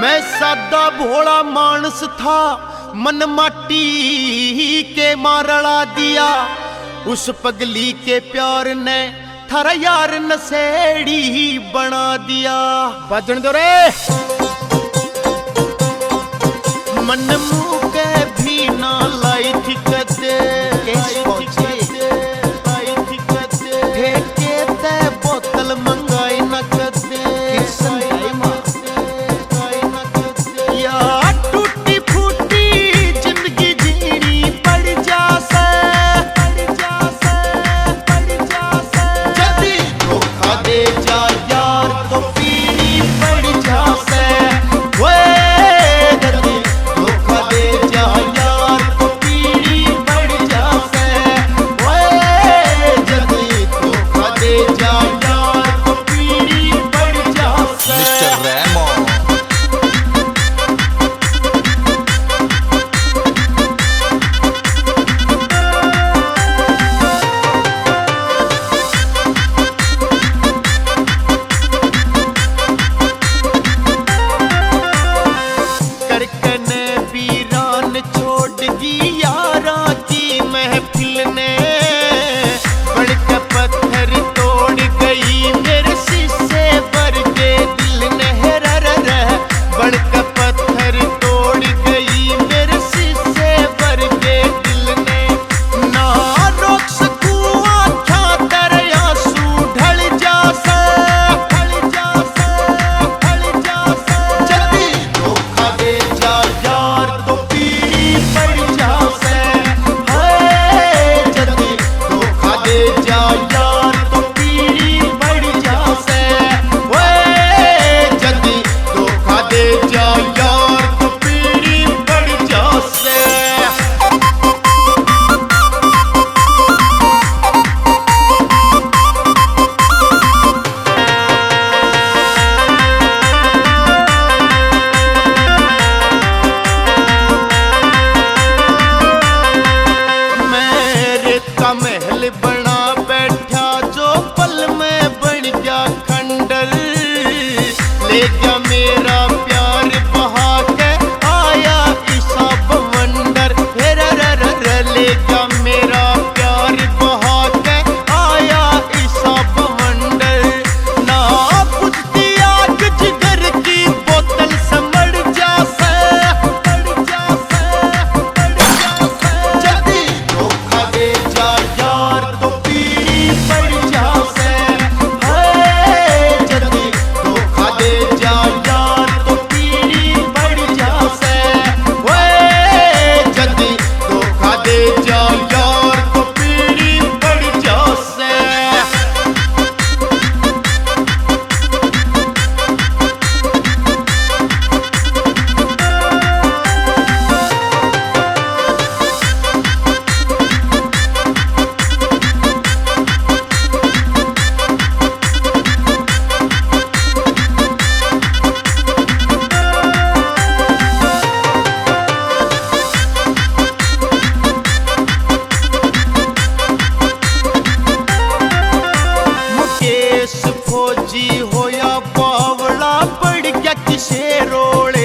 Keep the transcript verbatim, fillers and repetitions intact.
मैं सादा भोला मानस था, मन माटी के मां रला दिया। उस पगली के प्यार ने थारा यार नशेड़ी बना दिया। बजण दो रे। मन मुंह के भी ना लाई थी कदे। ठेके ते बोतल मंगाई ना कदे। या टूटी फूटी जिंदगी जीनी पड़ जा से, पड़ जा से, पड़ जा से। जदी धोखा दे जा यार तो पीनी पड़ जा से। ओए जदी धोखा दे जा यार तो पीनी पड़ जा से। ओए जदी धोखा दे जा यार तो पीनी पड़ जा से। मिस्टर रहमान। करकने वीरान छोड़गी यारा की महफिल ने, बन के पत्थर तोड़ गई मेरे शीशे भर के दिल ने। रह, रह, रह, बन के पत्थर तोड़ गई मेरे शीशे भर के दिल ने। ना रोक सकूं आँखां तेरे आंसू ढल जा से, ढल जा से, ढल जा से। जल्दी धोखा दे जा यार तो पीनी पड़ जा से। हाय जल्दी धोखा दे जा यार तो पीनी पड़ जा से। ओए जल्दी धोखा दे जा यार तो पीनी पड़ जा से। मैं रेत का महल बना बैठा जो पल में बन गया खंडर। ले गया मेरा प्यार बहा के आया ईसा बवंडर। हे रे रे रे रे, ले गया मेरा प्यार बहा के आया ईसा बवंडर। ना बुझती आग जिगर की बोतल से मर जा से, मर जा से, मर जा से। जल्दी धोखा दे जा यार तो पीनी पड़ जा से। हाय जल्दी धोखा दे जा यार तो पीनी पड़ जा से। ओए जल्दी धोखा दे जा यार तो पीनी पड़ जा से। मुकेश फौजी होया बावला, पड़ गया किसे रोले।